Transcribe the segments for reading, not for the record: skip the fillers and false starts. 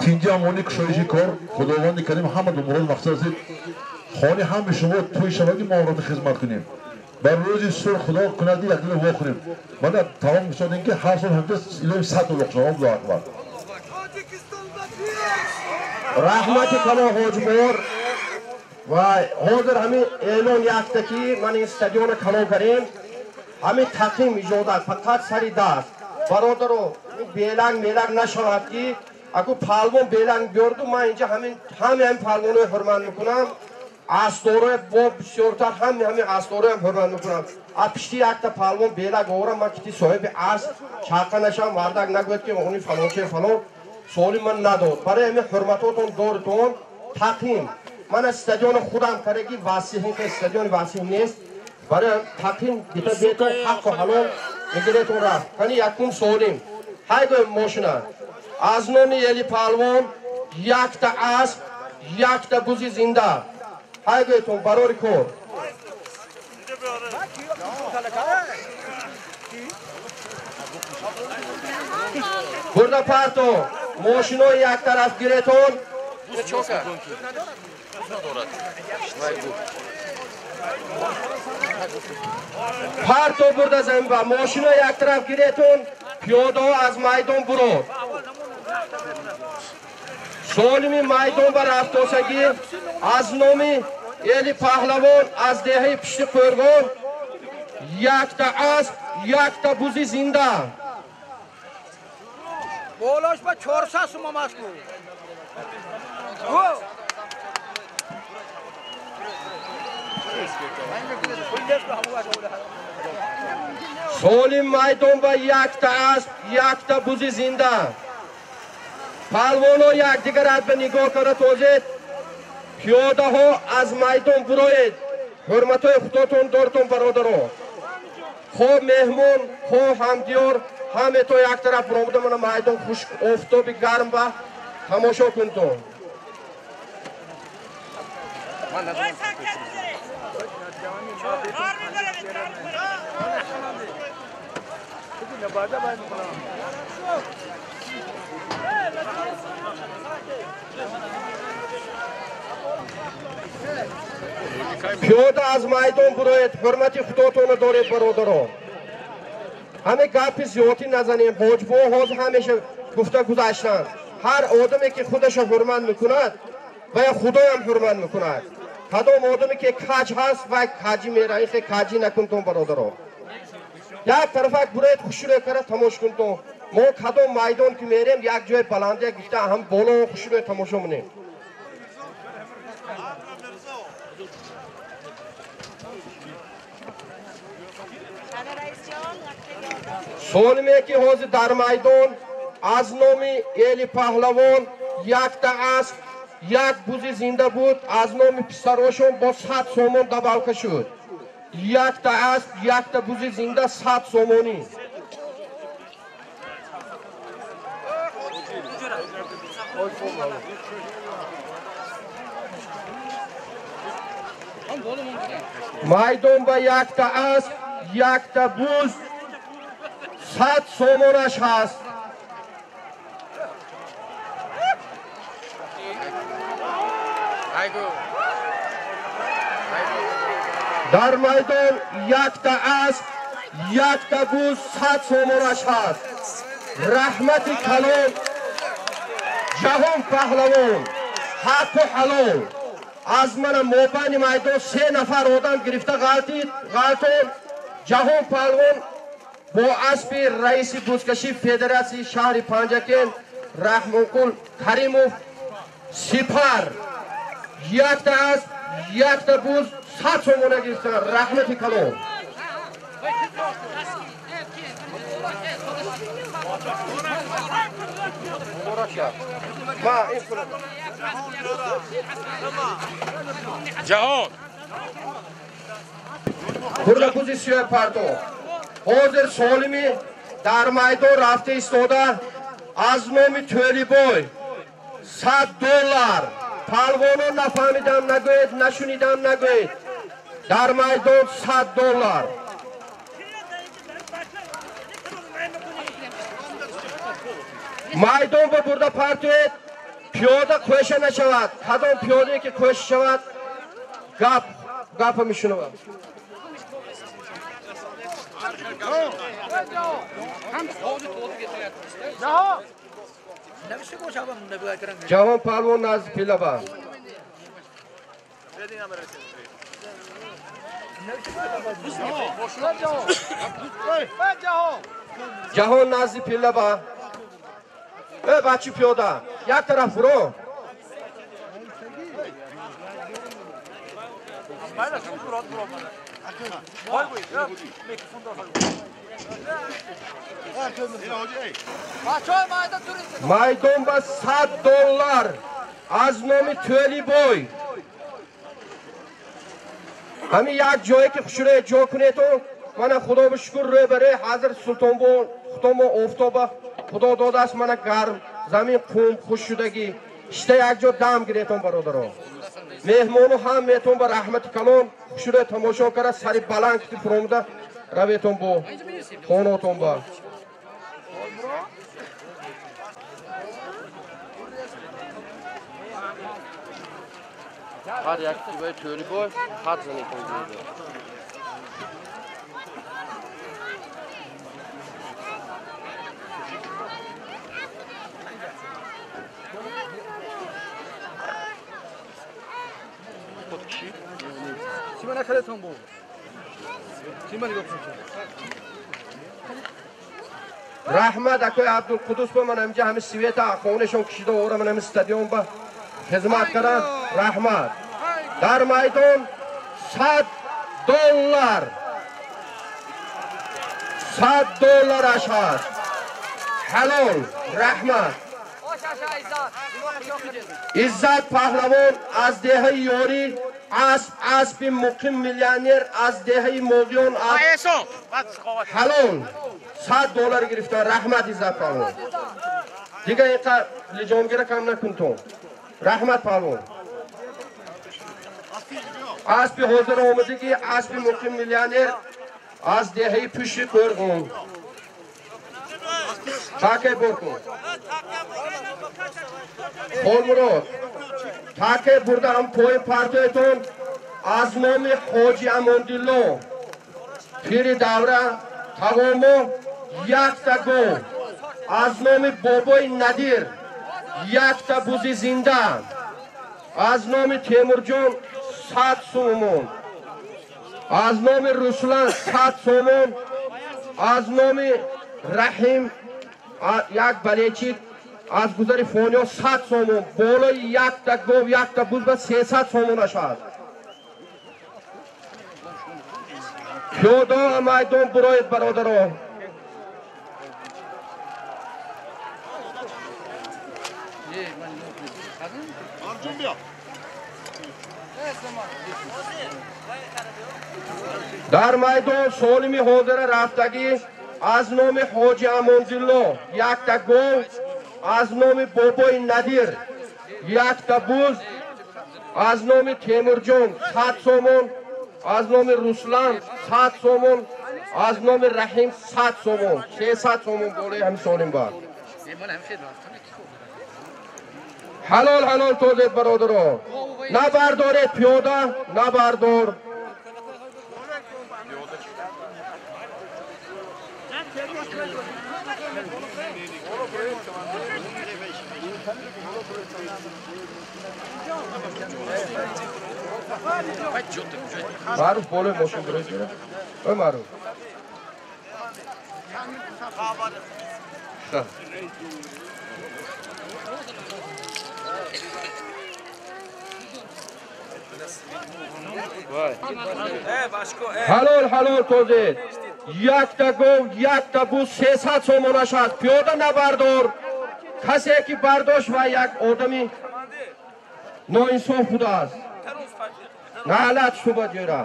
Тинҷи амони кушоиши кор Худованди Карим ҳама мурод мақсад расид. Хони ҳами шумо тӯй шавад, ки мо омроти хизмат кунем. Бар рӯзи сур Худо кунад, ки якдила вохӯрем. Мана тамом мисодем, ки ҳар сол ҳамҷа илоҳи 100 улуқ шавад. Аллоҳу акбар. Раҳмати калон ҳоҷибор. Ва ҳозир ҳамин эълон якта, ки ман ин стадиона калон кардем. Ҳамин тақвим иҷозат фақат сари даст. Бародаро, беланг меланг нашавад, ки аку палвон беланг биёрду, ман инҷа ҳамин ҳами ҳамин палвонои ҳурмат мекунам. Асдорои бо бисёртар ҳами ҳамин асдороям ҳурмат мекунам. А пишти якта палвон беланг оварам, ман кити соҳиби асп чақа нашавам, мардак нагӯяд, ки они фалонче фалон суоли ман надод. Барои ҳамин ҳурматотон доритон тақвим. Ман аз стадиони худам кардаги васеҳ, ки стадиони васеҳ нест. Барои тақвим бита бетон ҳаққу ҳалол мегиретон рафт. Кани якум солим. Ҳайдои мошина. Аз номи Эли Палвон якта асп, якта бузи зинда. Ҳайдоитон барори кор. Бурда парто, мошинои як тараф гиретон. Парто бурда замин ба мошинои як тараф гиретон, пиёдаҳо аз майдон бурод. Солими майдон ба рафтосагӣ аз номи Эли Паҳлавон аз деҳаи Пишти Қӯрғон якта асп, якта бузи зинда. Болош ба 400 сум аст ку. Солим майдон ба якта асп, якта бузи зинда. Палвоно якдигарат ба нигоҳ карда тозед. Пиёдаҳо аз майдон буроед. Ҳурматҳои худотон дортон бародаро. Хо меҳмон, хо ҳамдиёр, ҳаме то як тараф буромуда мана майдон хушк офтоби гарм ба тамошо кунтон. Пиёда аз майдон буроед, ҳурмати худотонро доред бародаро. Ҳаме гапи зиёдӣ назанем, ҳоҷибо ҳозир ҳамеша гуфта гузаштанд. Ҳар одаме ки худашро ҳурмат мекунад, вая худоям ҳурмат мекунад. Кадом одаме ки каҷ ҳаст, вай каҷӣ мера. Ин хе каҷӣ накунтон бародаро. Як тарафак буроед, хушрӯй карда тамошо кунтон. Мо кадом майдон ки мерем, як ҷои баландия гирифта ҳам боло хушрӯй тамошо монем. Солиме ки ҳозир дар майдон аз номи Эли Паҳлавон якта асп, як бузи зинда буд, аз номи писарошон бо 100 сомон добавка шуд. Якта асп, якта бузи зинда 100 сомонӣ. Майдон ба якта асп, якта буз 100 сомонаш ҳаст. Дар майдон якта асп, якта буз 100 сомонаш ҳаст. Раҳмати калон Ҷаҳон Паҳлавон, ҳаққу ҳалол. Аз мана мобайни майдон 3 нафар одам гирифта ғалтид, ғалтон. Ҷаҳон Паҳлавон бо аспи раиси бузкашӣ федератсияи шаҳри Панҷакент Раҳмонқул Каримов сипар якта асп, якта буз 100 сомона гирифтан. Раҳмати калон. Ҷаҳон бурда бузи сиёҳ парто. Ҳозир солими дар майдон рафта истода аз номи Тӯлибой 100 доллар. Палвоно нафаҳмидам нагӯед, нашунидам нагӯед. Дар майдон 100 доллар. Майдон ба бурда партоед. Пиёда кӯша нашавад. Кадом пиёдае ки кӯша шавад, гап гапа мешунавад. Ҷавон паҳлвон назди пилаба. Ҷаҳон назди пилаба. Э бачи пиёда, як тараф буро. Майдон ба $100 аз номи Тӯлибой. Ҳамин як ҷое ки хушрӯя ҷо кунету, мана худо ба шукр рӯбарӯи ҳазр Султонбо худомо офтоба худо додааст, мана гарм замин қум хуш шудагӣ. Шита як ҷо дам гиретон бародаро. Меҳмону ҳам метон ба раҳмати калон хушрӯя тамошо кара сари баланд кити фуромада раветон бо хонотон ба. Ҳар як тибаи Тӯлибой хат занетон гирда. Раҳмат акои Абдулқудус ба ман ҳаминҷа ҳами света хонашон кишида овора ман ҳами стадион ба хизмат кардам. Раҳмат. Дар майдон $100. $100 ҳаст. Ҳалол. Раҳмат. Иззат паҳлавон аз деҳаи Ёрӣ, асп аспи муқим миллионер аз деҳаи Моғиён ҳалол $100 гирифтан. Раҳмат Иззат паҳлавон. Дига инқа лиҷомгира кам накунтон. Раҳмат паҳлавон. Аспи ҳозир омадагӣ аспи муқим миллионер аз деҳаи Пушти Қӯрғон. Таке бур кун. Холмурод, таке бурда ҳам пои партоятон аз номи Ҳоҷи Амондилло пири давра тавомо якта гов, аз номи бобои Надир якта бузи зинда, аз номи Темурҷон 100 сомон, аз номи Руслан 100 сомон, аз номи Раҳим як балечик аз гузари фониё 100 сомон, болои якта гов якта буз ба 300 сомонаш ҳаст. Пиёда майдон буроед бародаро. Дар майдон солими ҳозира рафтагӣ аз номи Ҳоҷи Амондилло якта гов, аз номи бобои Надир якта буз, аз номи Темурҷон 100 сомон, аз номи Руслан 100 сомон, аз номи Раҳим 100 сомон, 300 сомон болои ҳамин солим бар. Ҳалол ҳалол тозед бародаро. Набардоред пиёда, набардор. Маъруф болои мошин бироед бира. Ой Маъруф. Ҳалол ҳалол тозед. Якта гов, якта буз 300 сомонаш ҳаст. Пиёда набардор. Касе ки бардошт ва як одами ноинсоф будааст. Наълат шуба ҷӯра.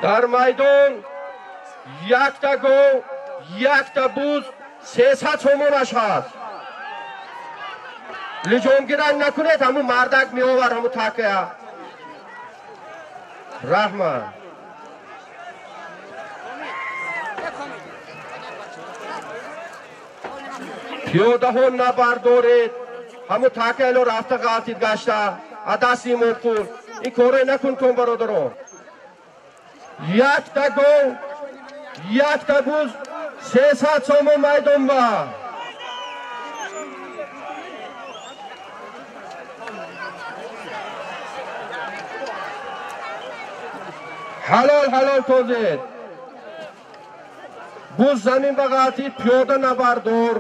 Дар майдон якта гов, якта буз 300 сомонаш ҳаст. Лиҷомгирак накунед, ҳамун мардак меовар ҳамун такая. Раҳмат. Пиёдаҳо набардоред. Ҳамун такайло рафта ғалтид гашта. Адасти имомқул. Ин коре накунтон бародарон. Якта гов, якта буз 300 сомон майдонба. Ҳалол ҳалол тозед. Буз замин ба ғалтид, пиёда набардор.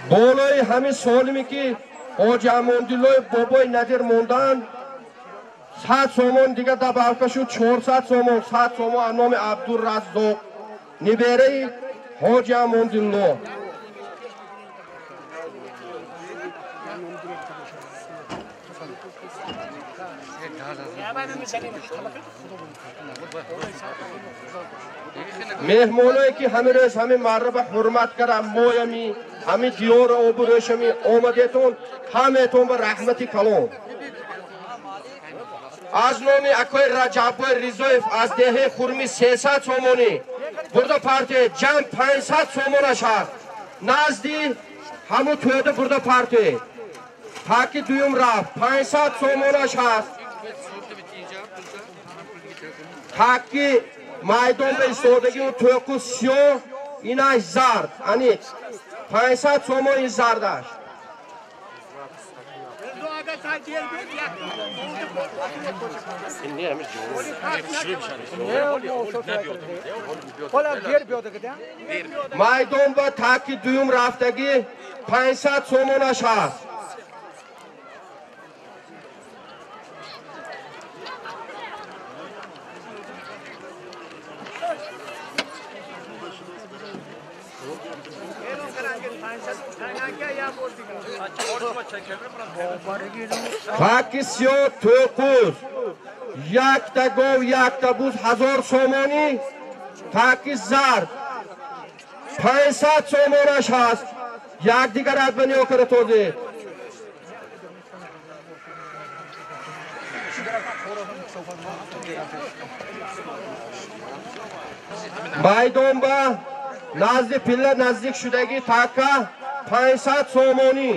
Болои ҳамин солиме ки ҳоҷи Амондиллои бобои Надир мондан 100 сомон дига добавка шуд 400 сомон, 100 сомон аз номи Абдураззоқ нибераи ҳоҷи Амондилло. Меҳмоное ки ҳамин рӯз ҳамин марраба ҳурмат кардам, моями ҳамин диёра обрӯшами омадетон, ҳаметон ба раҳмати калон. Аз номи акои Раҷаббой Ризоев аз деҳаи Хурми 300 сомонӣ бурда партия, ҷамъ 500 сомонаш ҳаст. Назди ҳамун тӯда бурда партия. Таки дуюм рафт 500 сомонаш ҳаст. Таки майдон ба истодагӣ тӯқу сиёҳ, инаш зард. Ани 500 сомон ин зардаш. Майдон ба таки дуюм рафтагӣ 500 сомонаш ҳаст. Таки сиёҳ тӯқуз, якта гов, якта буз 1000 сомонӣ, таки зард 500 сомонаш ҳаст. Якдигар ба ниё кара тозед. Майдон ба назди пилла наздик шудагӣ така 500 сомонӣ.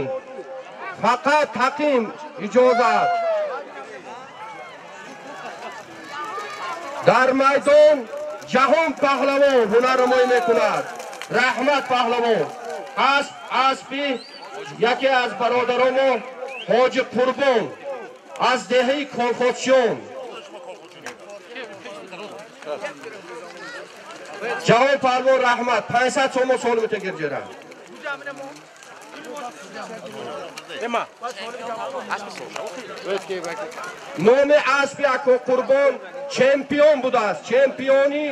Фақат тақим иҷозат. Дар майдон ҷаҳон паҳлавон ҳунарнамоӣ мекунад. Раҳмат паҳлавон. Асп аспи яке аз бародаромо ҳоҷи Қурбон аз деҳаи Колхозчиён. Ҷаҳон паҳлавон раҳмат 500 сомон солиму тегир ҷера. Номи аспи ако Қурбон чемпион будааст. Чемпиони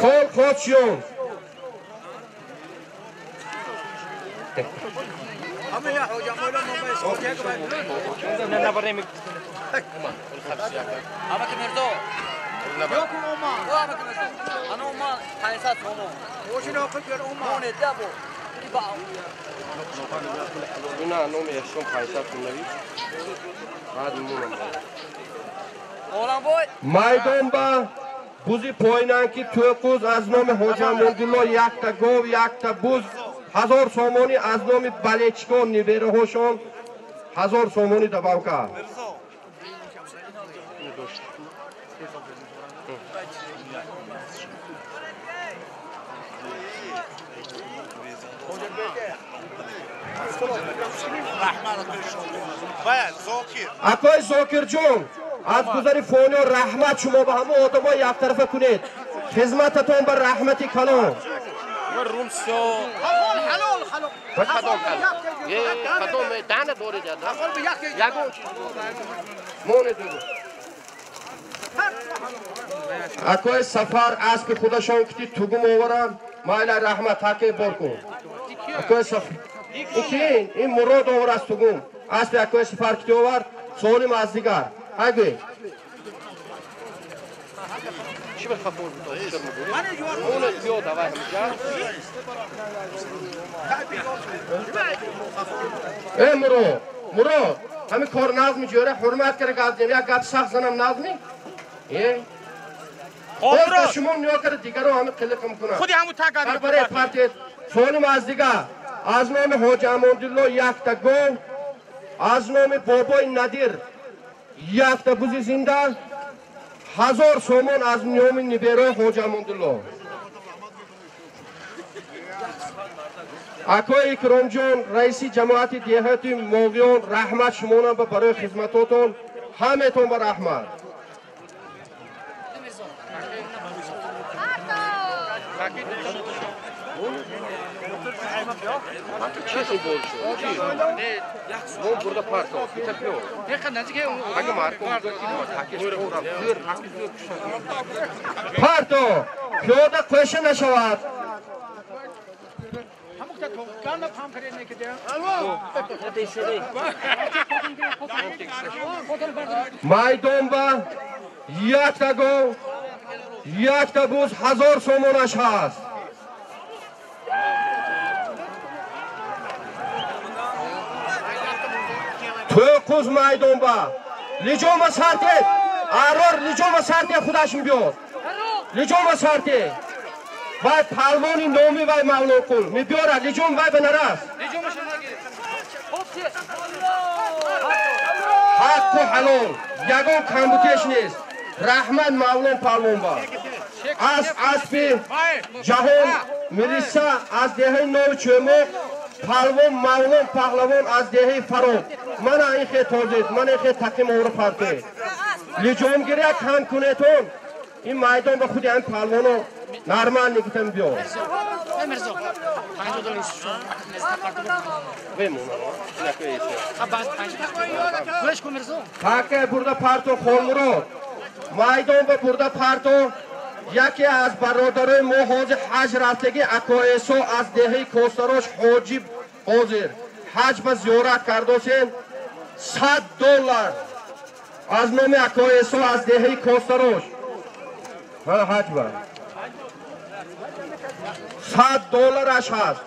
Колхозчиён. Майдон ба бузи поинанки тӯқуз аз номи ҳоҷи Амондилло якта гов, якта буз 1000 сомонӣ аз номи балечкон нибераҳошон 1000 сомонӣ добавка. Акои Зокирҷон, аз гузари фониё раҳмат шумо ба ҳамон одамҳо яктарафа кунед. Хизмататон ба раҳмати калон. Акои Сафар аспи худашон кити тугум оваранд. Майла раҳмат таке бор кун. Акои Сафар ин Мурод овар аз тугум. Аспи акои Сафар кити овард, солим аз дигар. Ҳайгӯй. Э Мурод, Мурод, ҳамин кор назми ҷӯра ҳурмат кара газдем, як гап сахт занам назми? Э? Ҳозир шумо нигоҳ кара дигаро ҳамин қилиқ мекунад. Худи ҳамун так гап. Баре партия солим аз дига, аз номи Ҳоҷи Амондулло якта гов, аз номи бобои Надир якта бузи зинда, 1000 сомон аз номи ниберои Ҳоҷи Амондулло. Акои Икромҷон, раиси ҷамоати деҳоти Мовиён, раҳмат шумонам барои хизматотон, ҳаметон ба раҳмат. Парто, пиёда қӯша нашавад. Майдон ба якта гов, якта буз 1000 сомонаш ҳаст. Тӯқуз майдон ба лиҷома сарте, арор лиҷома сарте худаш мебиёд. Лиҷома сарте. Вай палвони номи вай Мавлонқул мебиёрад, лиҷом вай ба нарас. Ҳаққу ҳалол, ягон камбутеш нест. Раҳмат Мавлон палвон ба. Аз аспи ҷаҳон милиса аз деҳаи Нови Чӯмоқ, палвон Мавлон паҳлавон аз деҳаи Фароб. Мана ин хе тозид, мана ин хе тақим овра парте. Лиҷомгирия кам кунетон, ин майдон ба худи ҳамин палвоно нормал нигитам биё. Таке бурда парто Холмурод, майдон ба бурда парто. Яке аз бародарои мо ҳозир ҳаҷ рафтагӣ, Акоэсо аз деҳаи Костарош ҳоҷиб ҳозир ҳаҷ ба зиёрат кардосем, $100 аз номи Акоэсо аз деҳаи Костарош ҳаҷ ба $100 ҳаст.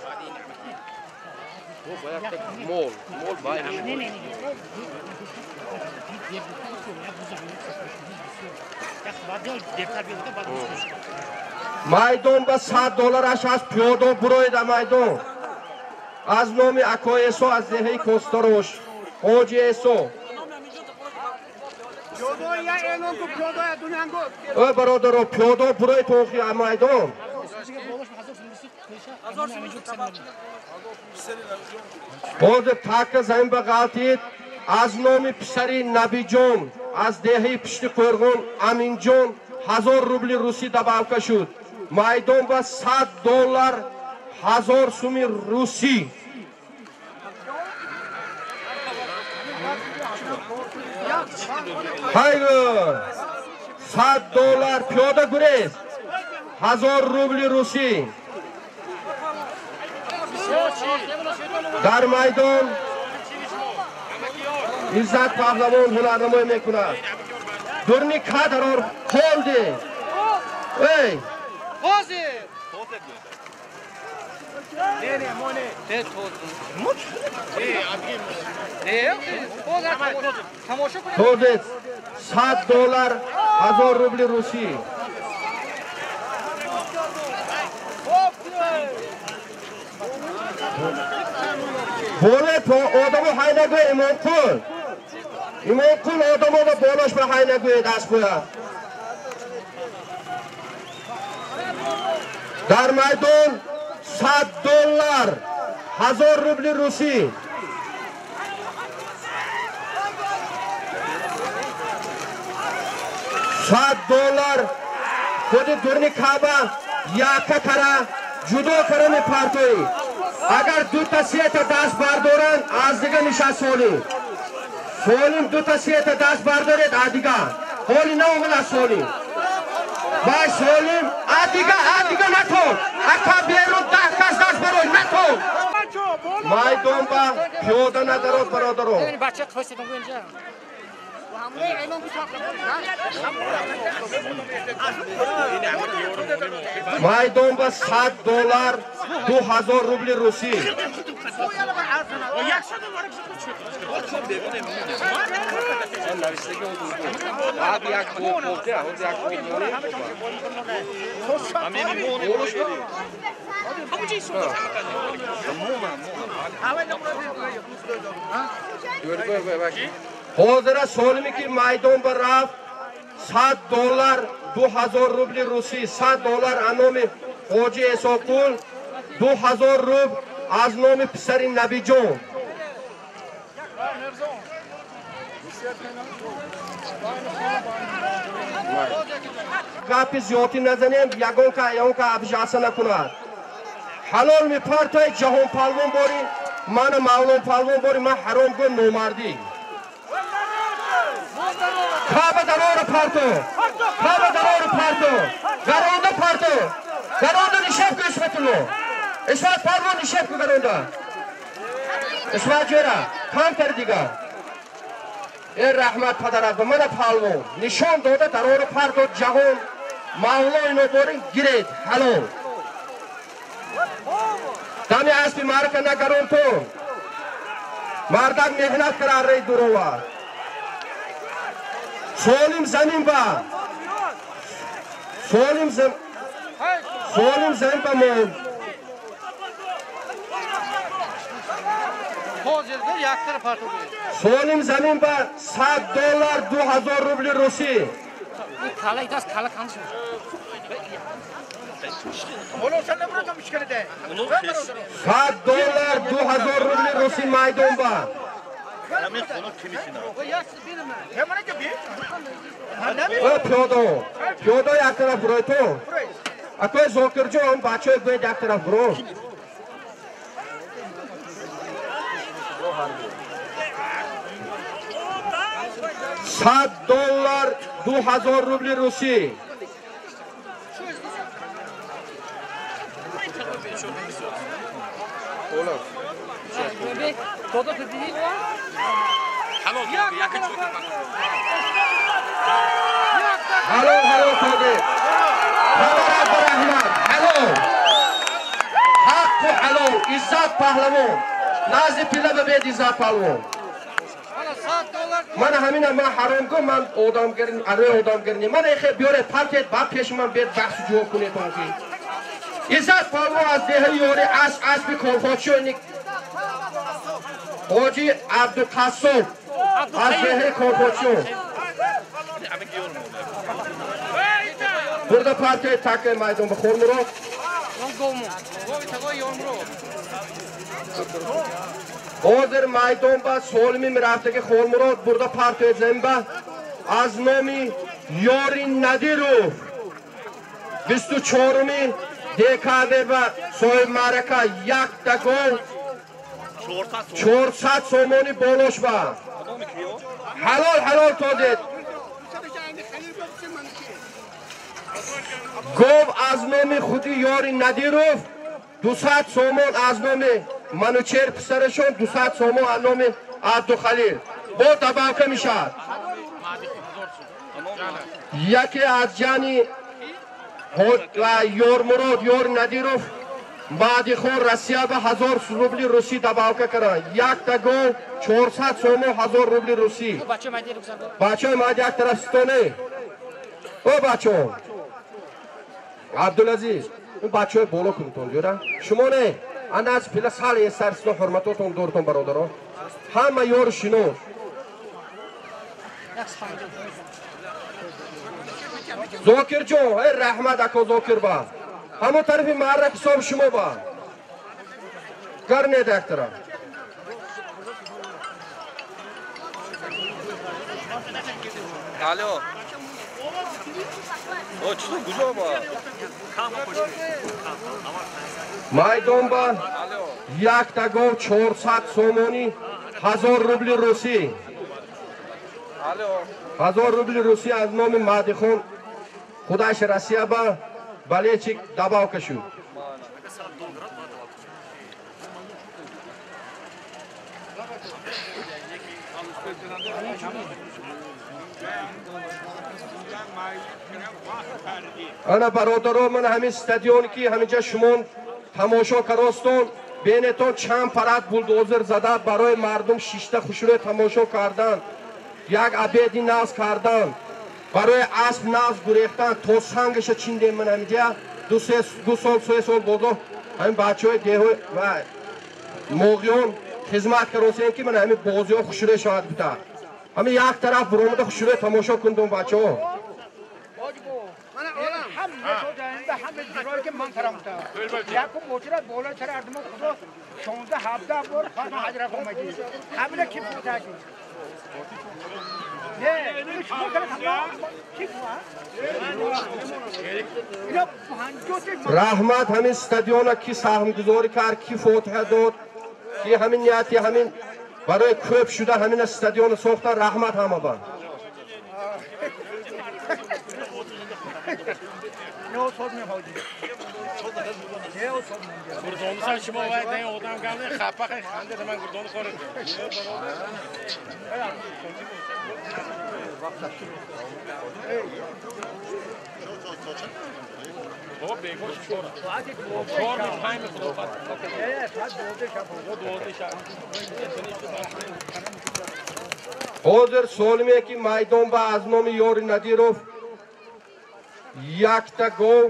Майдон ба $100 ҳаст, пиёдо буроеда майдон. Аз номи Акоэсо аз деҳаи Костарош ҳоҷи Эсо. Э бародаро, пиёдо буроед тохи майдон. Ҳозир така замин ба ғалтид. Аз номи писари Набиҷон аз деҳаи Пишти Қӯрғон Аминҷон 1000 рубли русӣ добавка шуд. Майдон ба $100 1000 суми русӣ. Хайр, $100 пиёда гурез, 1000 рубли русӣ. Дар майдон Иззат паҳлавон ҳунарнамоӣ мекунад. Дурни кадарор холди. Эй! Тозец $100 1000 рубли русӣ. Боле одамо ҳай нагӯед Имомқул. Имомқул одамо ба болош ба ҳай нагӯед аспоя. Дар майдон $100 1000 рубли русӣ. $100 худи дурни Каъба яка кара ҷудо кара мепартоӣ. Агар дута сета даст бардоранд, аз дига нишаст солим. Солим дута сета даст бардоред, аз дига. Ҳоли наомада солим. Вай солим, аз дига, аз дига натон. Ака берун 10 кас даст барой, натон. Майдон ба пиёда надарод бародарон. Майдон ба $100 2000 рубли русӣ. Ҳозира солиме ки майдон ба рафт $100 2000 рубли русӣ, $100 аз номи ҳоҷи Исоқул, 2000 рубл аз номи писари Набиҷон. Гапи зиёдӣ назанем, ягон ка абжаса накунад. Ҳалол мепартои ҷаҳон палвон бори, мана Мавлон палвон бори, ман ҳаром гӯ номардӣ. Каба дарора парто, каба дарора парто, гаронда парто, гаронда нишаб ку Исматулло. Исмат палвон нишаб ку гаронда. Исмат ҷера, камтар дигар. Э раҳмат падарат, мана палвон нишон дода дарора парто ҷаҳон Мавло ино борин гиред ҳалол. Дами аспи марака нагарон ту. Мардак меҳнат кара рей дурова. Солим замин ба. Солим замин ба мон. Солим замин ба $100 2000 рубли русӣ. $100 2000 рубли русӣ майдон ба. Пиёдо, пиёдо як тараф бурой ту. Акои Зокирҷон, бачаҳои гӯед як тараф буро. $100 2000 рубли русӣ. Ҳалол ҳалол тоди. Падарат ба раҳмат. Ҳалол. Ҳаққу ҳалол. Иззат паҳлавон. Назди пила ба бед Иззат паҳлавон. Мана ҳамина ман ҳаром гӯ, ман одамгирни, арои одамгирни. Мана эхе биёред партед, баъд пеши ман бед баҳсу ҷавоб кунед онки. Иззат паҳлавон аз деҳаи ёри аспи корхочиёни ҳоҷи Абдуқассоб аз деҳаи корхочиён. Бурда партияи такаи майдон ба Хормурод. Ҳозир майдон ба солими мирафтаги Хормурод бурда партияи замин аз номи Ёри Надиров 24 декабр ба соҳиб маърака якта гол 400 сомони болош ба. Ҳалол ҳалол тодед. Гов аз номи худи Ёри Надиров 200 сомон аз номи Манучер писарашон, 200 сомон аз номи Абдухалил. Бо добавка мешавад. Яке аз ҷани Ёрмурод Ёри Надиров Маъдихон Россия ба 1000 рубли русӣ добавка карданд. Якта гол 400 сомон 1000 рубли русӣ. Бачаҳои маъди як тараф стоне. О бачаҳо. Абдулазиз, ин бачаҳои боло кунтон ҷура. Шумо не, ана аз пила сал сарсино ҳурматотон дортон бародарон. Ҳама ёру шинос. Зокирҷон, эй раҳмат ако Зокир ба. Ҳамон тарафи маҳалла ҳисоб шумо ба. Гар не як тараф. Алло. Майдон ба якта гов 400 сомонӣ 1000 рубли русӣ. 1000 рубли русӣ аз номи Маъдихон худаш Россия ба балечик добавка шуд. Ана бародаро, ман ҳамин стадион ки ҳаминҷа шумо тамошо каростон, Бенетон чанд парад булдозер зада барои мардум шишта хушрӯй тамошо кардан, як обеди наз кардан, барои асп наз гурехтан, то сангаша чиндем ман ҳамиҷа 2 сол 3 сол бозо ҳамин бачаҳои деҳои ва моғиён хизмат каросем ки ман ҳамин бозиҳо хушрӯй шавад бута. Ҳамин як тараф буромада хушрӯй тамошо кундум бачаҳо. Раҳмат ҳамин стадиона ки саҳмгузорӣ кард, ки фотиҳа дод, ки ҳамин нияти ҳамин барои кӯб шуда ҳамин стадиона сохта, раҳмат ҳама ба. Ҳозир солиме ки майдон ба аз номи Ёри Надиров якта гов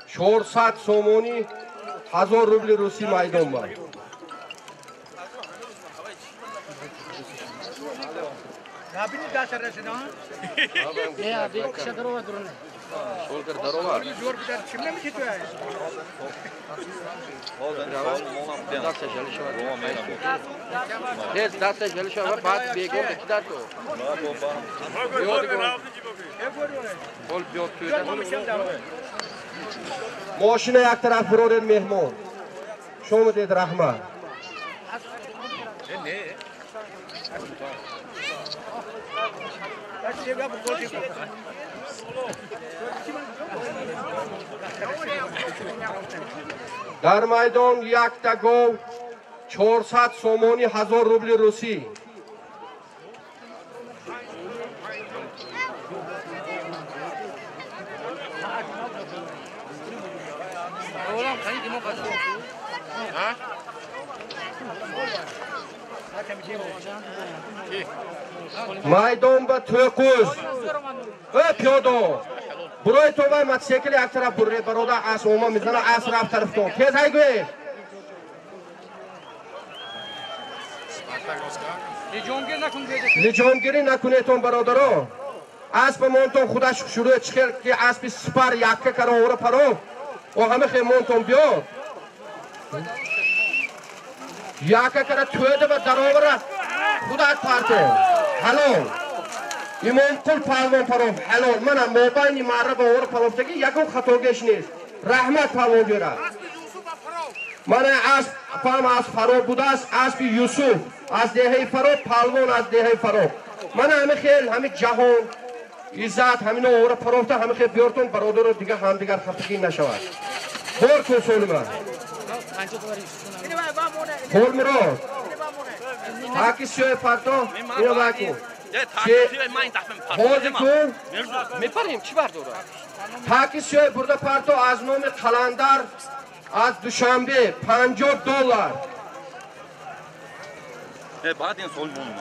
400 сомонӣ 1000 рубли русӣ майдон ба. Мошина як тараф бироред меҳмон. Шумо дед раҳмат. Дар майдон якта гов 400 сомонӣ 1000 рубли русӣ. Майдон ба тӯқуз. Э пиёдо. Бурои то вай мотосикл як тараф бурре барода ас ома мизана ас рафт тарафтон. Тез ҳайгӯе. Лиҷонгирӣ накунетон бародаро. Аспа монтон худаш шурӯъ чихел ки аспи сипар якка кара ора паров. О ҳама хе монтон биёд. Якка кара тӯда ва даровара худат партон. Ҳалол. Имомқул палвон паров ҳалол. Мана мобайни марра ба ора паровтаги ягон хатогеш нест. Раҳмат палвон ҷӯра. Мана асп пам аз Фароб будааст, аспи Юсуф аз деҳаи Фароб, палвон аз деҳаи Фароб. Мана ҳами хел, ҳами ҷаҳон, иззат, ҳамино ора паровта, ҳами хел биёртон бародаро дига ҳамдигар хафагӣ нашавад. Бор кун солима. Холмурод. Таки сиёи парто, ино вай кун. Ҳозир кун. Мепарем, чӣ бардора? Таки сиёи бурда парто аз номи Қаландар аз Душанбе $50. Баъд ин сол монум.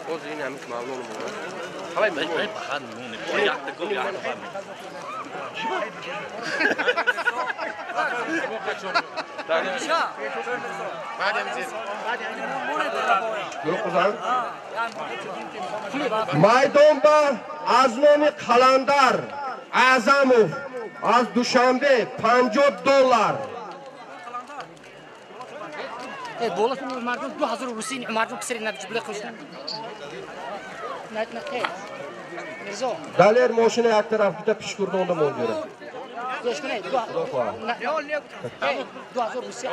Ҳозир ин ҳамин мавлоно монум. Ҳавай монум. Баъд монум. Якта гов якта. Майдон ба аз номи Қаландар Аъзамов аз Душанбе $50. Болос мардум 2000 русӣ мардум писари Наҷибулло қилишdi. Далер мошина як тараф бита пишкурдонда монҷура. Гӯш кунед, 2000 русӣ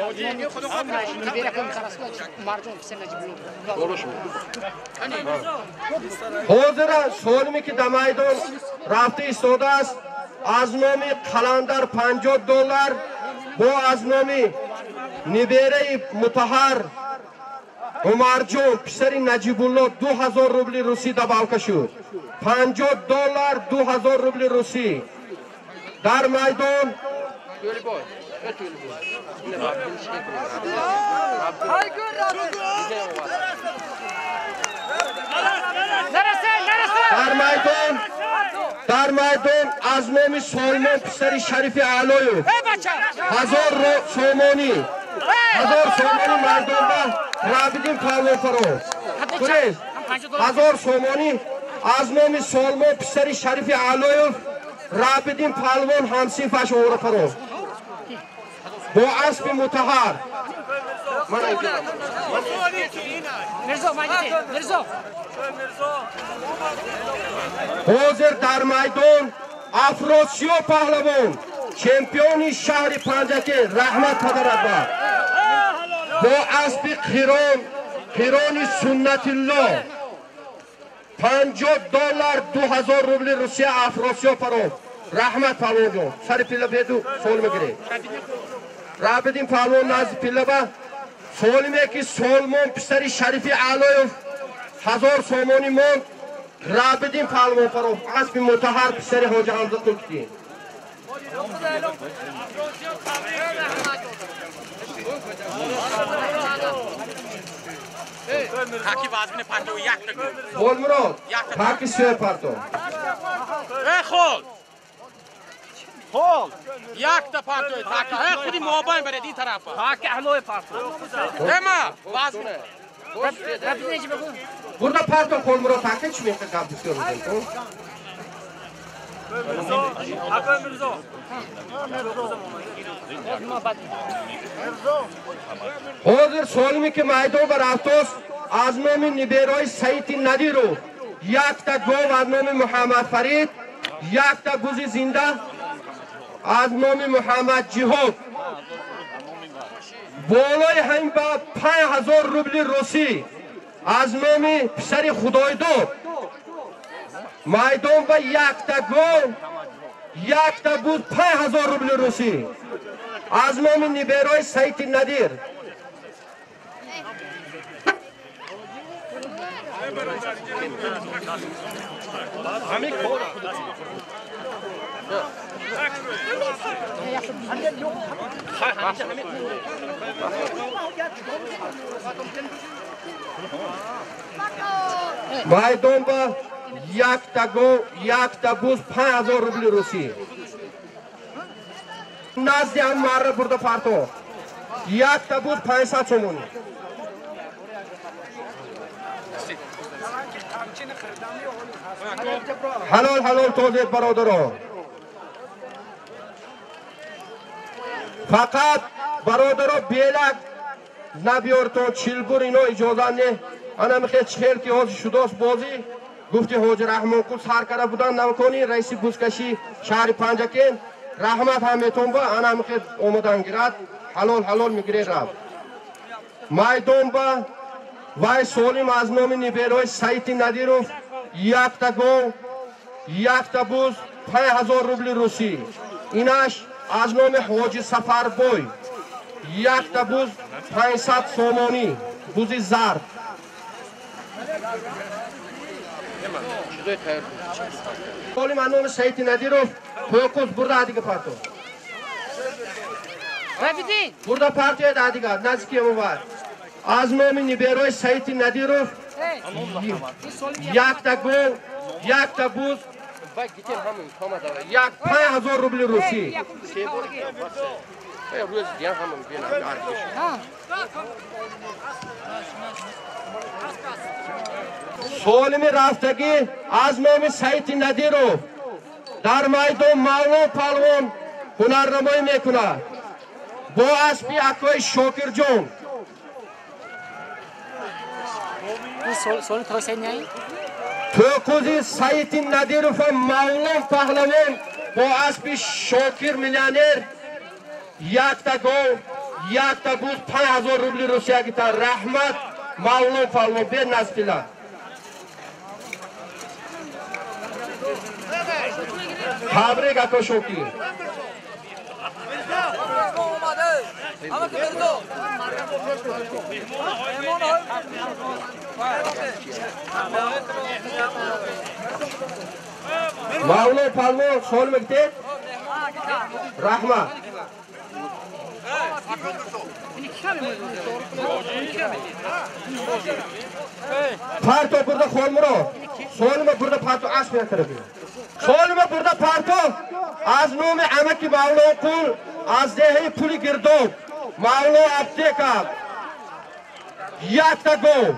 мардум писари Наҷибулло. Ҳозира солиме ки дар майдон рафта истодааст аз номи Қаландар $50 бо аз номи нибераи Мутаҳар Умарҷон писари Наҷибулло 2000 рубли русӣ добавка шуд. $50 2000 рубли русӣ. Дар майдон Дар майдон аз номи Солмон писари Шарифи Аълоев 1000 сомонӣ, 1000 сомонӣ майдон ба Рабидин Паҳлавонфаров. Курез 1000 сомонӣ аз номи Солмон писари Шарифи Аълоев Рабидин Паҳлавон ҳамсинфаш Оварафаров бо аспи мутаҳар. Ҳозир дар майдон Афросиё паҳлавон, чемпиони шаҳри Панҷакент, раҳмат падарат бар, бо аспи қирон, қирони Суннатилло, $50, 2000 рубли Русия Афросиё фаров. Раҳмат паҳлавонҷон, сари пилла беду сол мегиред. Рабидин паҳлавон назди пилла ба солиме ки Солмон писари Шарифи Аълоев 1000 сомонӣ монд. Рабидин паҳлавон фаров аспи мутаҳар писари Ҳоҷи Ҳамза Туркидин. Холмурод, таки сӯя парто. Хол! Хол! Якта парто, таки. Худи мобайн баред ин тарафа. Таки аҳлои парто. Ема, вазмина. Бурда парто Холмурод таки чӣ мехоҳад гап бисёр мезанӣ ту? Ҳозир солиме ки майдон ба рафтост аз номи ниберои Саиди Надиров якта гов аз номи Муҳаммад Фарид, якта бузи зинда аз номи Муҳаммад Ҷиҳод, болои ҳамин ба 5000 рубли русӣ аз номи писари Худойдод. Майдон ба якта гов, якта буз, 5000 рубли русӣ аз номи ниберои Саиди Надир. Майдон ба якта гов, якта буз, 5000 рубли русӣ. Назди ҳам марра бурда парто. Якта буз 500 сомонӣ. Ҳалол ҳалол тозед бародаро. Фақат бародаро белак набиёртон, чилбур ино иҷоза не. Ана михе чихел ки ҳозир шудост бозӣ, гуфти Ҳоҷи Раҳмонқул сар карда будан навкони раиси бузкашӣ шаҳри Панҷакент, раҳмат ҳаметон ба ана михе омадан гирад, ҳалол ҳалол мегиред рафт. Майдон ба вай солим аз номи ниберои Саиди Надиров якта гов, якта буз, 5000 рубли русӣ. Инаш аз номи Ҳоҷи Сафарбой якта буз, 500 сомонӣ, бузи зард. Солим аз номи Саиди Надиров тӯқуз бурда адига парто. Бурда партояд адига, наздики мо. Аз номи ниберои Саиди Надиров якта гов, якта буз, 5000 рубли русӣ. Солими рафтагӣ аз номи Саиди Надиров дар майдон Мавлон паҳлавон ҳунарнамоӣ мекунад бо аспи акои Шокирҷон. Тӯқузи Саиди Надиров ва Мавлон паҳлавон бо аспи Шокир миллионер якта гов, якта буз, 5000 рубли Русия гита. Раҳмат Мавлон паҳлавон, бе назпила. Табрик ако Шокир. Мавлон паҳлавон сол мегитед? Раҳмат. Парто бурда Холмурод. Солима бурда парто асп як тарафи. Солима бурда парто аз номи амаки Мавлонқул аз деҳаи Пули Гирдоб Мавло аптека якта гов.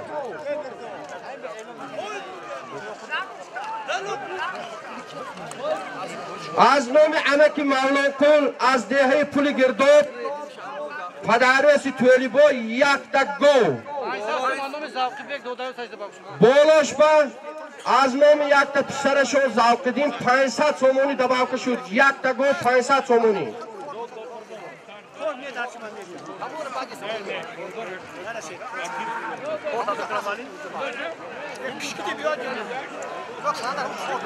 Аз номи амаки Мавлонқул аз деҳаи Пули Гирдоб падараси Тӯлибой якта гов. Болошба аз номи якта писарашон Завқиддин 500 сомонӣ добавка шуд. Якта гов 500 сомонӣ.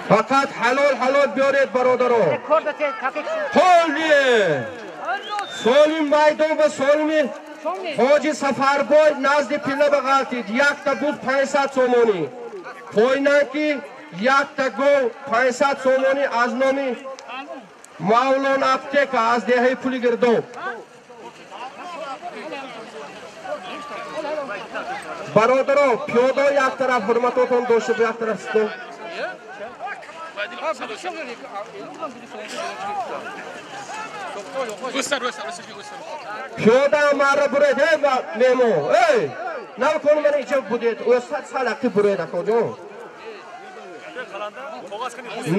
Фақат ҳалол ҳалол биёред бародаро. Ҳоли солим майдон ва солими Ҳоҷи Сафарбой назди пилла бағалтид. Якта буз 500 сомонӣ. Пойнанки якта гов 500 сомонӣ аз номи Мавлон аптека аз деҳаи Пули Гирдоб. Бародаро, пиёдо як тараф ҳурматотон дошта бо як тараф сито. Пиёда марра буред, эй мемо, эй! Навкон ман иҷо будед, ӯсад салақи буред акоҷон.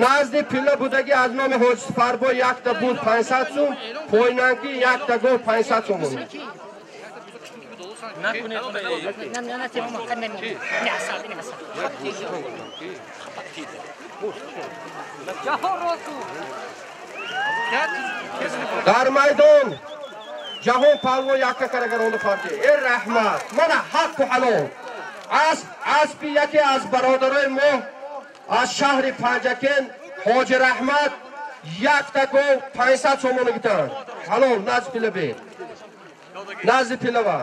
Назди пилла будаги аз номи Ҳоҷи Сафарбой якта буз 500 сум, пойнанки якта гов 500 сомонӣ. Дар майдон Ҷаҳон палвон якка карагаронда фарти. Э раҳмат, мана ҳаққу ҳалол. Асп аспи яке аз бародарои мо аз шаҳри Панҷакент Ҳоҷи Раҳмат якта гов 500 сомонӣ гитанд. Ҳалол назди пилла бед. Назди пиллава.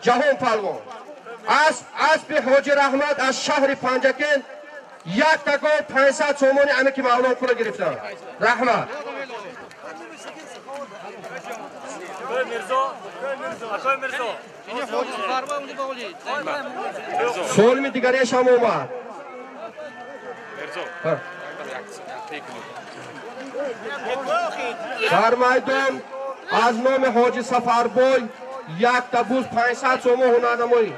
Ҷаҳон палвон. Асп аспи Ҳоҷи Раҳмат аз шаҳри Панҷакент якта гов 500 сомонӣ амаки Мавлон кула гирифтанд. Раҳмат. Солими дигареш ҳам омад. Дар майдон аз номи Ҳоҷи Сафарбой якта буз 500 сомон ҳунарнамоӣ.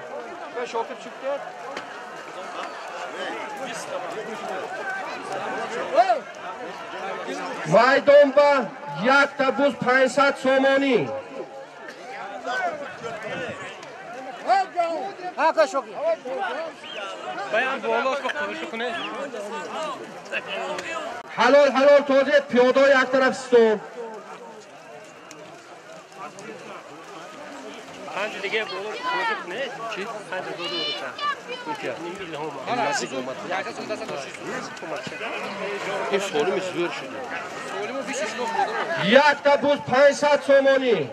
Майдон ба якта буз 500 сомонӣ. Ҳалол ҳалол тозед, пиёдо як тараф ситон. Якта буз 500 сомонӣ.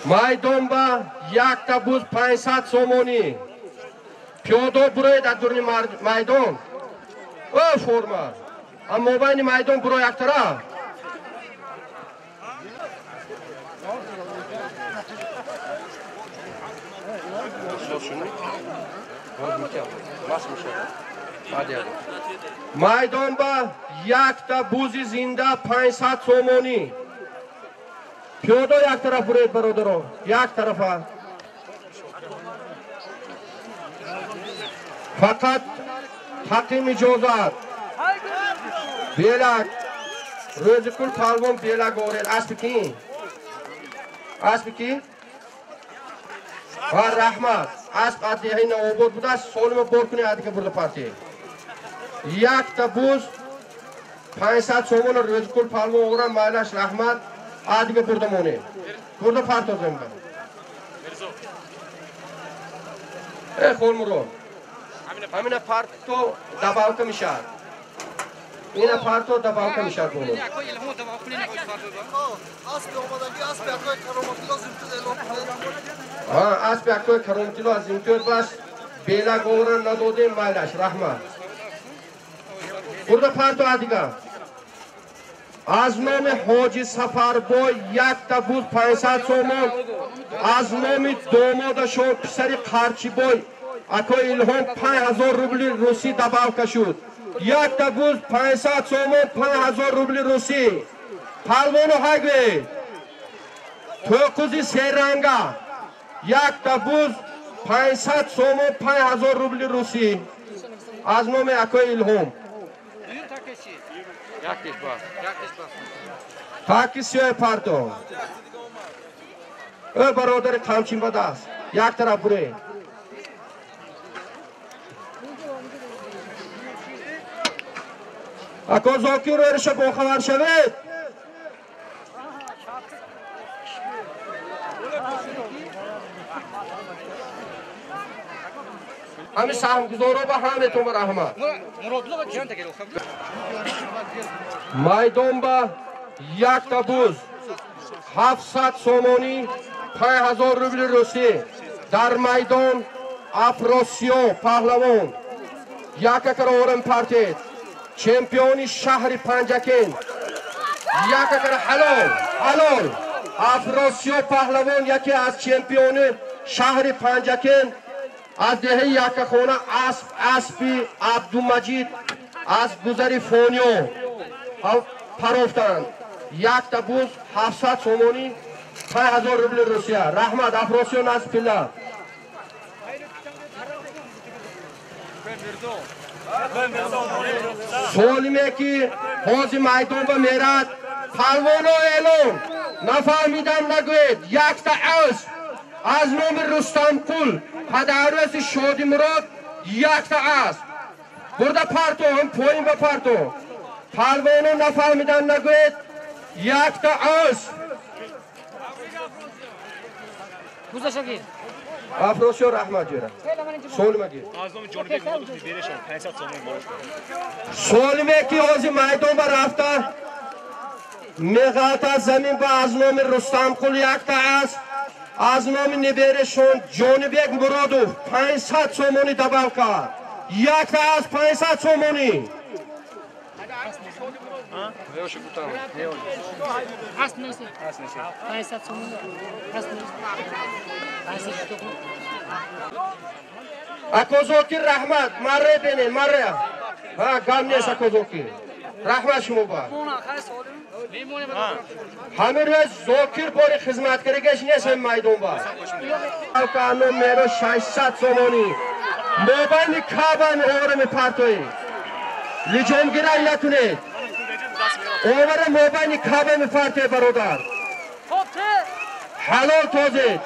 Майдон ба якта буз 500 сомонӣ. Пиёдо буроед аз дуруни майдон. О форма. Аз мобайни майдон буро як тараф. Майдон ба якта бузи зинда 500 сомонӣ. Пиёдо як тараф буроед бародаро, як тарафа. Фақат тақим иҷозат. Белак Рӯзикул палвон белак оред. Аспи ки? Аспи ки? Ва раҳмат. Асп аз деҳаи Навобод будааст. Солима бор кунед адика бурда партӣ. Якта буз 500 сомона Рӯзикул палвон орам, майлаш раҳмат. Адика бурда монед. Бурда партозем ба. Э Холмурод. Ҳамина парто добавка мешавад. Ина парто добавка мешавад боло. Аспи акои Кароматилло аз Зимтӯд бас. Белак оваран надодем, майлаш, раҳмат. Бурда парто адига. Аз номи Ҳоҷи Сафарбой якта буз 500 сомон, аз номи домодашон писари Қарчибой акои Илҳом 5000 рубли русӣ добавка шуд. Якта буз 500 сомон, 5000 рубли русӣ. Палвону ҳагве тӯқузи серанга, якта буз 500 сомон, 5000 рубли русӣ аз номи акои Илҳом. Таки сиёи парто. Ӯ бародари қамчин ба даст, як тараф буре. Ако Зокир, эриша бохабар шавед. Ҳами саҳмгузоро ба ҳаметон ба раҳмат. Майдон ба якта буз 700 сомонӣ, 5000 рубли русӣ. Дар майдон Афросиё паҳлавон, якакара орем партед, чемпиони шаҳри Панҷакент, якакара. Ҳалол, ҳалол. Афросиё паҳлавон, яке аз чемпиони шаҳри Панҷакент, аз деҳаи Яккахона. Асп, аспи Абдумаҷид аз гузари Фониё парофтанд. Якта буз 700 сомонӣ, 5000 рубли Русия. Раҳмат, Афросиё, назд пилла. Солиме ки ҳозир майдон ба мерад, палвоно эълон, нафаҳмидам нагӯед. Якта асп аз номи Рустамқул, падаруси Шодимурод, якта асп бурда парто, ҳам поин ба парто. Палвоно нафаҳмидан нагӯед. Якта асп. Афросиё, раҳмат, ҷӯра солимагир. Солиме ки ҳозир майдон ба рафта меғалта замин ба, аз номи Рустамқул якта асп, аз номи неберешон Ҷонибек Муродов 500 сомонӣ добавка, якта асп 500 сомонӣ. Асп нест. 500 сомонӣ. Асп нест. 500. Ако Зокир, раҳмат, марре бенен, марре. Ҳа, гам нест, ако Зокир. Раҳмат шумо ба. Ҳамин рӯз Зокир бори хизматкаригаш нест ҳамин майдон ба. Алкано меро 600 сомонӣ. Мобайни кабан овара мепартоӣ. Лиҷомгирай накунед. Овара мобайни каба мепартоӣ, бародар. Ҳалол тозед.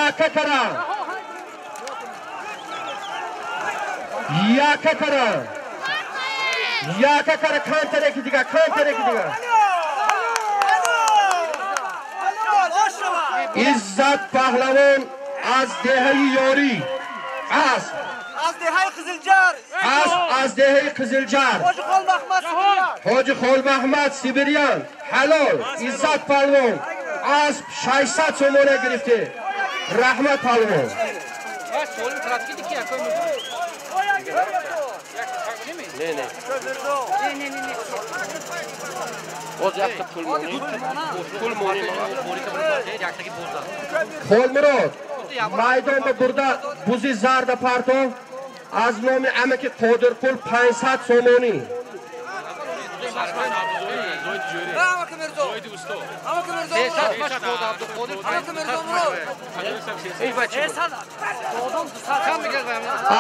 Яка кара. Яка кара. Яка кара, кантареки дига, кантареки дига. Иззат паҳлавон аз деҳаи Ёрӣ. Асп. Аз деҳаи Қизилҷар. Асп аз деҳаи Қизилҷар. Ҳоҷи Холмаҳмад Сибирян. Ҳоҷи Холмаҳмад Сибирян. Ҳалол. Иззат паҳлавон. Асп 600 сомона гирифте. Раҳмат, паҳлавон. Не, не. Боз якта пул монӣ. Пул монӣ. Холмурод, майдон ба бурда бузи зарда парто, аз номи амаки Қодирқул 500 сомонӣ.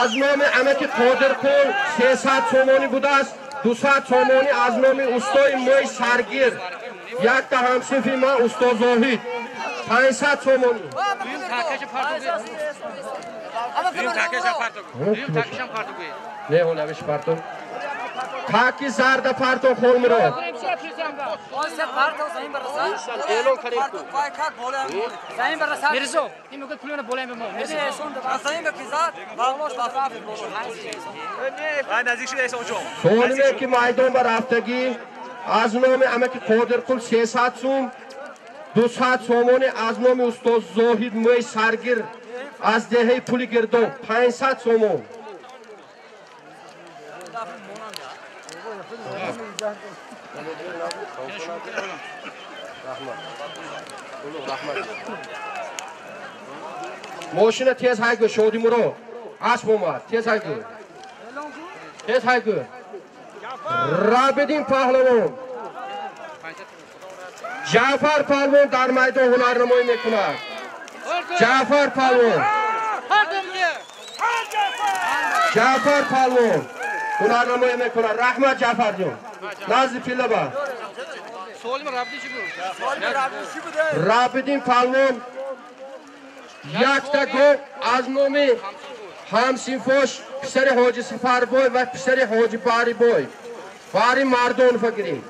Аз номи амаки Қодирқул 300 сомонӣ будааст, 200 сомонӣ аз номи устои мои саргир, якта ҳамсинфи ман, усто Зоҳид, 500 сомонӣ. Не, ҳолавиш парто. Таки зарда парто, Холмурод. Эълон карем. Мирзо, ин мегӯяд пулона болаем ба мо. Солиме ки майдон ба рафтагӣ, аз номи амаки Қодирқул 300 сум, 200 сомонӣ аз номи устод Зоҳид мӯи саргир. аз деҳаи Пули Гирдоб 500 сомон. Мошина тез ҳайгӯ, Шодимуро асп омад, тез ҳайгӯ, тез ҳайгӯ. Рабидин паҳлавон, Ҷаъфар паҳлавон дар майдон ҳунарнамоӣ мекунад. Ҷаъфар паҳлавон, Ҷаъфар паҳлавон ҳунарнамоӣ мекунад. Раҳмат, Ҷаъфарҷон, назди пилла ба. Рабидин паҳлавон якта гов аз номи ҳамсинфош писари ҳоҷи Сафарбой ва писари ҳоҷи Барибой бари мардонова гирифт.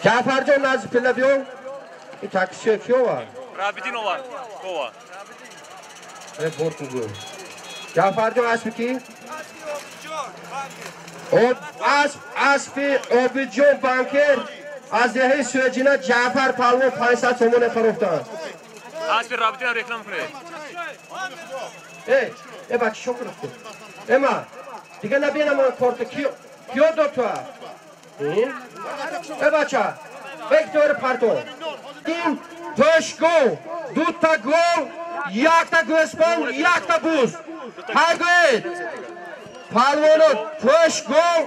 Ҷаъфарҷон, назди пилла биё. Ин таксиё ки овард? Рабидин овард. Гова. Бор кун гӯ. Ҷаъфарҷон, аспи ки? Аспи Обидҷон банкер аз деҳаи Сӯҷина Ҷаъфар паҳлавон 500 сомона фарохтанд. Аспи Рабидинам реклама кунед. Э бача, шо кунед? Эма, дига набинам ман корта киё дод ту? Э бача, бек тори парто. Ин пӯшгов, дута гов, якта гӯспанд, якта буз. Ҳар гӯед. Палвоно пӯшгов,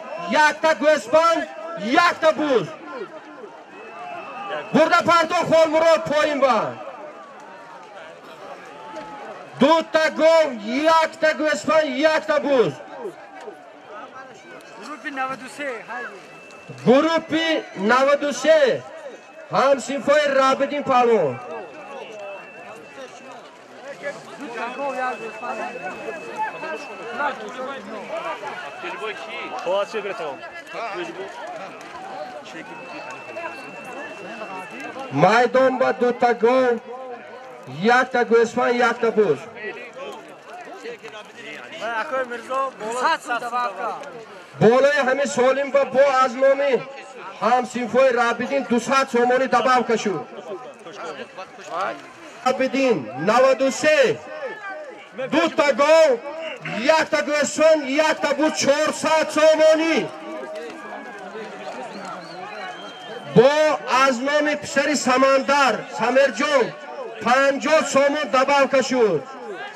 якта гӯспанд, якта буз. Бурда парто Холмурод поин ба. Дута гов, якта гӯспанд, якта буз. Группи 93. Группи 93. Ҳамсинфои Рабидин паҳлавон. Майдон ба дута гов, якта гӯспанд, якта буз. Болои ҳамин солим ба бо аз номи ҳамсинфои Рабидин 200 сомонӣ добавка шуд. Рабидин 93, дута гов, якта гӯспанд, якта буз, 400 сомонӣ. Бо аз номи писари Самандар Самерҷон 50 сомон добавка шуд.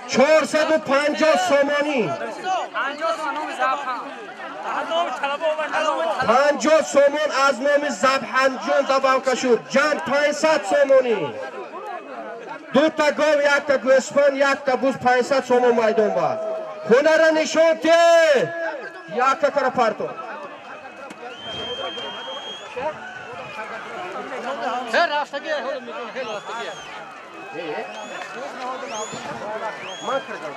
450 сомонӣ. 50 сомон аз номи Забҳанҷон добавка шуд. Ҷамъ 500 сомонӣ. Дута гов, якта гӯспанд, якта буз, 500 сомон майдон ба. Ҳунара нишон те. Якта кара парто. Ман кардам.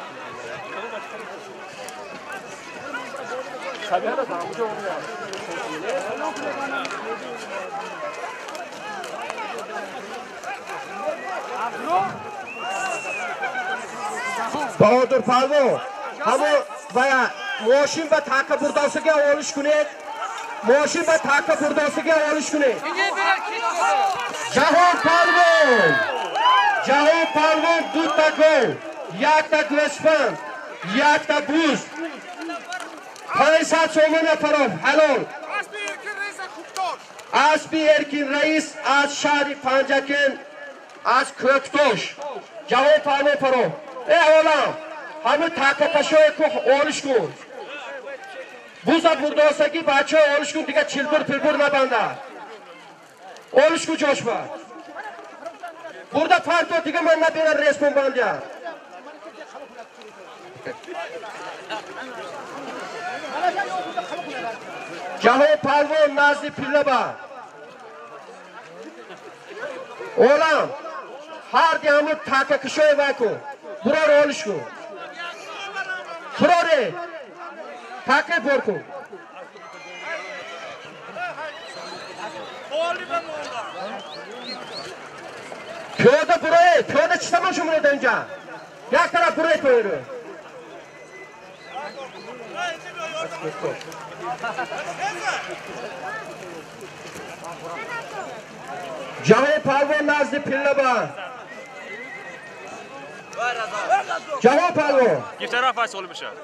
Баҳодур паҳлавон, ҳамо вая мошин ба така бурдосига олиш кунед. Мошин ба така бурдосига олиш кунед. Ҷаҳон паҳлавон, Ҷаҳон паҳлавон дута гов, якта гӯспанд, якта буз, 500 сомона фароф ҳалол. Аспи Эркин раис аз шаҳри Панҷакент, аз Кӯктош. Ҷаҳон паҳлавон фароф. Э олам, ҳамин такакашое ку олиш кун. Буза бурдосагӣ бачаҳо олиш кун, дига чилбур пилбур набанда. Олиш кун ҷошба. Бурда парто, дига ман набинам респон бандя. Ҷаҳон паҳлавон назди пилла ба. Олам, ҳар ди ҳамун такакашое вай кун. Бурор олиш кун. Буроре. Така бор кун. Пиёда бурое, пиёда чӣ тамошо мекунед инҷа? Як тараф бурое тоиро. Ҷаҳон палвон назди пиллаба. Ҷаҳон палвон. Ки тараф ай солим мешавад?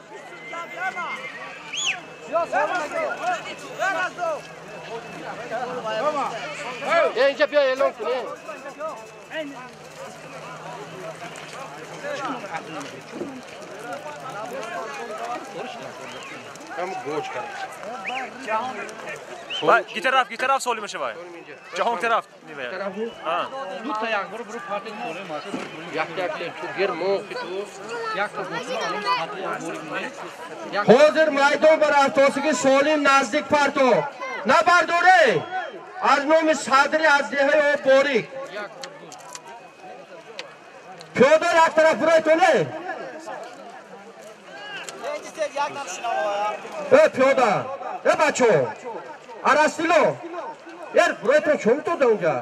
Инҷа биё эълон кунем. Ки тараф солим мешавад? Ҷаҳон ки тараф мебояд? Ду та як бор буру парти солим маша як як ту гир мо ту як та ҳозир майдон бар автосиги солим наздик парто набардоре аз номи садри аз деҳаи об борик пиёда як тараф буройтоне э пиёда э бачо арастило ер буройтон чо митода унҷа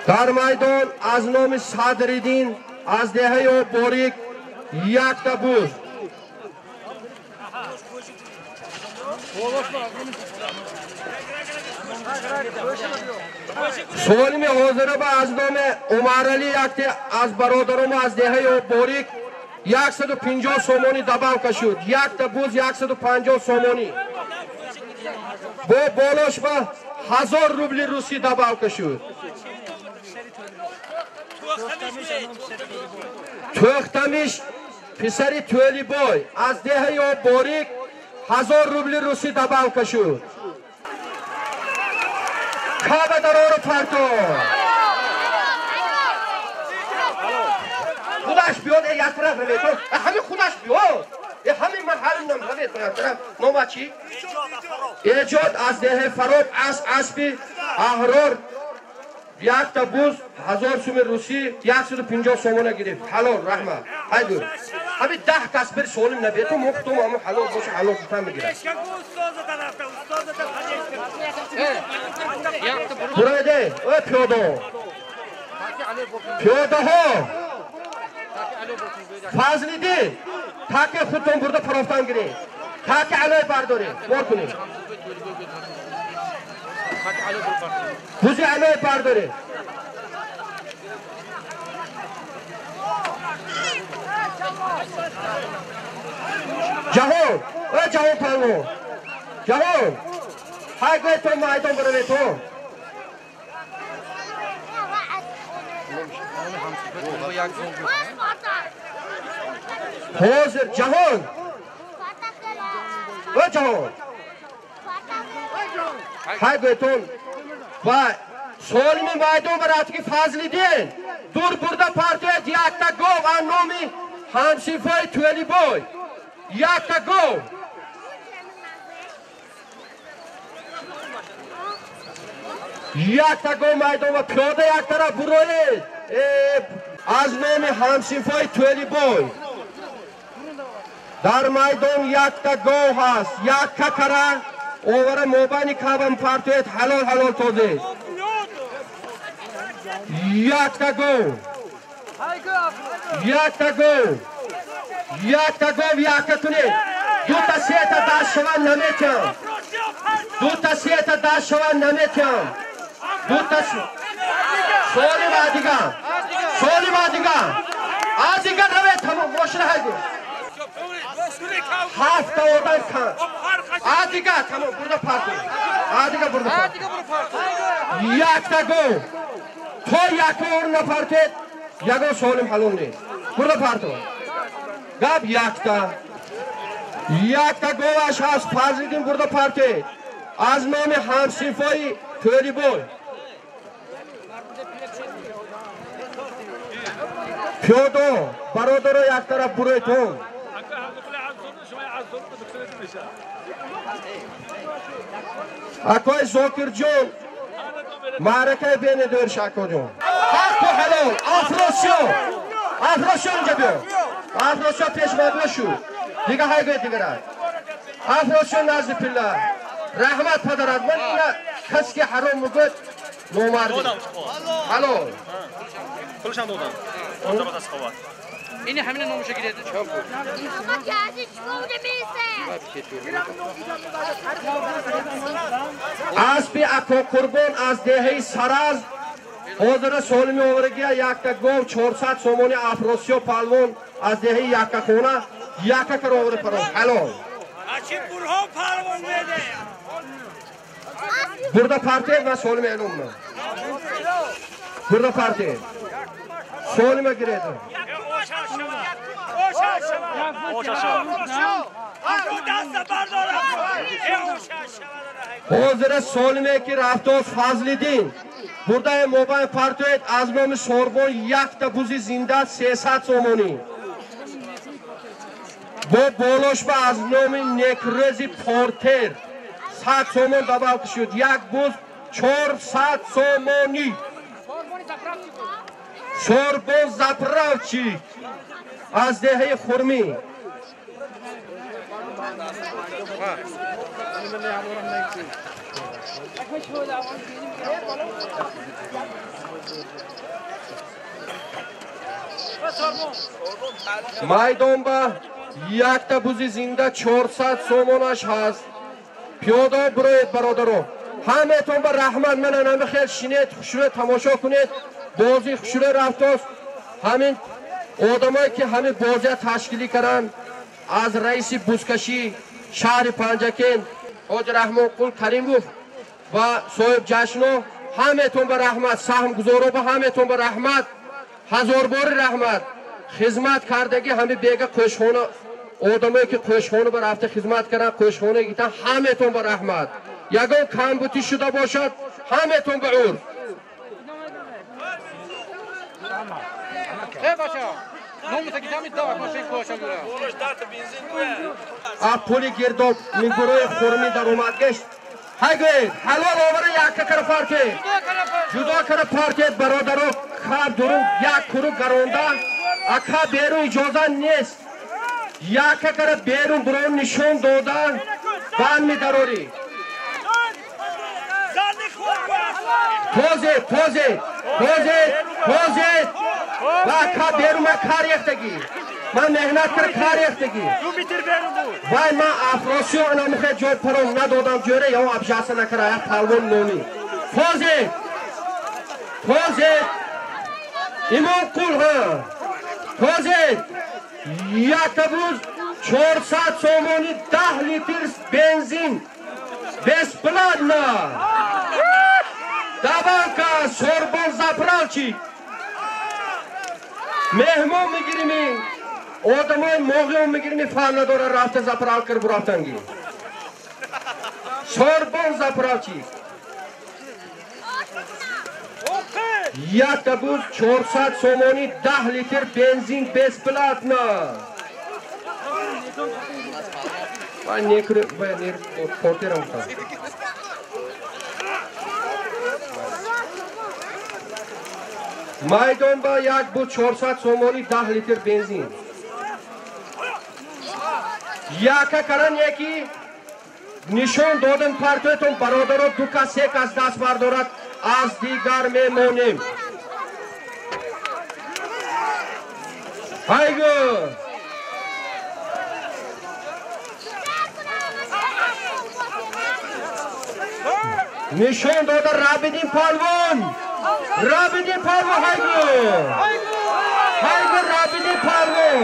дар майдон аз номи Садриддин аз деҳаи об борик якта буз. Солими ҳозираба аз номи Умаралӣ якте аз бародаромо аз деҳаи об борик 150 сомонӣ добавка шуд. Якта буз 150 сомонӣ. Бо болош ба 1000 рубли русӣ добавка шуд. Тӯхтамиш писари Тӯлибой аз деҳаи об борик 1000 рубли русӣ добавка шуд. Каба дарору парто. Худаш биёд, як тараф равед. Ҳамин худаш биёд. Ҳамин ман ҳалим нам равед як тараф. Нома чӣ? Эҷод аз деҳаи Фароб аз аспи Аҳрор якта буз 1000 суми русӣ 150 сомона гирифт. Ҳалол раҳмат. Ҳайду. Ҳамин 10 кас бир солим набету мо худум ҳамон ҳалол боша ҳалол гуфтан мегирад. Бураде, э пиёдо. Пиёдаҳо. Фазлиддин, таки худтон бурда парофтан гиред. Таки алой бардоред, бор кунед. Бузи алой бардоред. Ҷаҳон, э ҷаҳон палвон. Ҷаҳон, ҳай гӯед майдон биравед то. Ҳозир ҷаҳон. Э ҷаҳон. Ҳай гӯетон ва солими майдон барад ки Фазлиддин дур бурда партояд якта гов аз номи ҳамсинфои Тӯлибой. Якта гов. Якта гов майдон ва пиёда як тараф буроед. Аз номи ҳамсинфои Тӯлибой. Дар майдон якта гов ҳаст. Як какара овара мобайни кабам партояд ҳалол ҳалол тозед. Якта гов. Якта гов. Якта гов якта кунед. Дута сета даст шаванд наметиҳам. Дута сета даст шаванд наметиҳам. Дута солим адига. Солим адига. Адига равед тамом мошина ҳайгу. Ҳафта одам кам. Адига тамом бурда парто. Адига бурда парто. Якта гов. То яку орун напартед ягон солим ҳалол нест. Бурда парто. Гап якта. Якта говаш ҳаст. Фазлиддин бурда партед. Аз номи ҳамсинфои Тӯлибой. Пиёдо, бародаро як тараф буройтон. Акои Зокирҷон, маъракаи бенедорш акоҷон. Ҳаққу ҳалол, Афросиё. Афросиё инҷа биё. Афросиё пеш ма биё шу. Дига ҳай гӯед дигара. Афросиё назди пилла. Раҳмат падарат. Ман ина касе ки ҳаром мегӯяд номардӣ. Ҳалол. Пулашам додам. Ини ҳамина номуша гиред. Аспи Ако Қурбон аз деҳаи Сараз ҳозира солими оварагия якта гов 400 сомони Афросиё палвон аз деҳаи Яккахона якка кара овара парон. Ҳалол. Бурда партия ва солими эълон кунам. Бурда партия. Солима гиред. Ҳозира солиме ки рафтоз Фазлиддин бурдаи мобайн партоед аз номи Сорбон якта бузи зинда 300 сомонӣ. Бо болошба аз номи Некрӯзи Портер 100 сомон добавка шуд. Як буз 400 сомонӣ. Сорбон заправщик аз деҳаи Хурмӣ. Майдонба якта бузи зинда 400 сомонаш ҳаст. Пиёда бироед бародаро. Ҳамаатон ба раҳмат. Ман ҳама хел шинед, хушрӯ тамошо кунед. Бозӣ хушрӯ рафтост. Ҳамин одамое ки ҳамин бозия ташкилӣ карданд аз раиси бузкашӣ шаҳри Панҷакент Ҳоҷи Раҳмонқул Каримов ва соҳиб ҷашно ҳамаатон ба раҳмат, саҳмгузоро ба ҳамаатон ба раҳмат, ҳазорбори раҳмат. Хизмат кардагӣ ҳамин бега қӯшхона одамое ки қӯшхона ба рафта хизмат карданд, қӯшхона гитан ҳамаатон ба раҳмат. Ягон камбутӣ шуда бошад ҳамаатон ба урф. А пули гирдоб мигурои хурмӣ даромад гашт. Ҳай гӯед, ҳалол овара якка кара партед. Ҷудо кара партед бародаро, ка дурун як куру гаронда, ака берун иҷоза нест. Якка кара берун бурон нишон дода, банд медарорӣ. Позе, позе, позе, позе. Ва ака берун ма кар яхтагӣ. Ман меҳнат кара кар яхтагӣ. Вай ман Афросиё анамухе ҷой паром надодам ҷӯре ё абжаса накара як палвон номӣ. Позе, позе. Имонқул ҳа. Позе. Якта буз 400 сомони 10 литр бензин. Бесплатно. Даванка Сорбон заправщик. Меҳмон мегирими, одамои моғиён мегирими, фарқ надора рафта заправка бурафтанги. Сорбон заправщик. Якта буз 400 сомони 10 литр бензин бесплатно. Вай некру, вай нер портерам та. Майдон ба як буд 400 сомони 10 литр бензин. Яка каран яки нишон додем партоятон бародаро ду кас се кас даст бардорад аз дигар мемонем. Ҳайгӯ! Нишон дода Рабидин палвон! Рабидин палвон ҳайгӯ! Ҳайгӯ Рабидин палвон!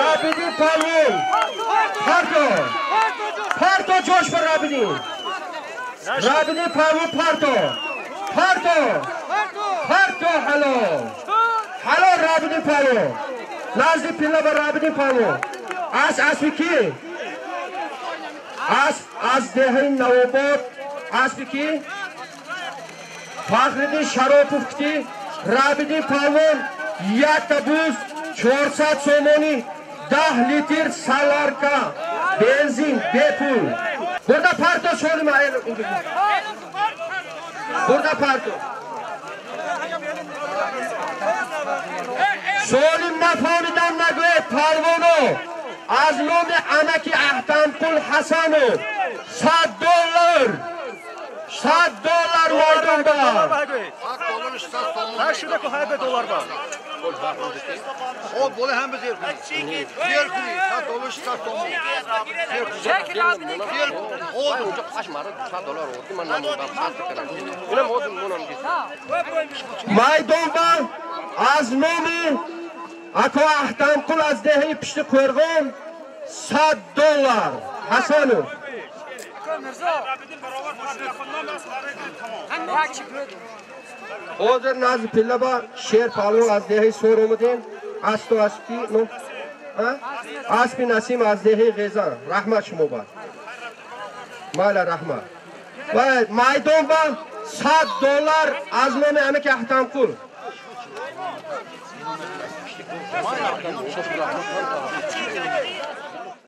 Рабидин палвон! Парто! Парто ҷош ба Рабидин! Рабидин палвон парто! Парто! Парто ҳалол! Ҳалол Рабидин палвон! Назди пилла ба Рабидин палвон! Ас аспи ки? Асп аз деҳаи Навобод аспи ки? Фахриддин Шаропов ки Рабидин палвон якта буз 400 сомони 10 литр саларка бензин бепул. Бурда парто солима бурда парто. Солим нафаҳмидам нагӯед палвоно аз номи анаки Аҳтамқул Ҳасанов $100 $100 майдон ба. Майдон ба аз номи ако Аҳтамқул аз деҳаи Пишти Қӯрғон $100 Ҳасанов. Ҳозир назди пилла ба Шер Палвон аз деҳаи Сор омадем. Асту аспи аспи Насим аз деҳаи Ғезан. Раҳмат шумо ба. Майла раҳмат. Ва майдон ба $100 аз номи амаки Аҳтамқул.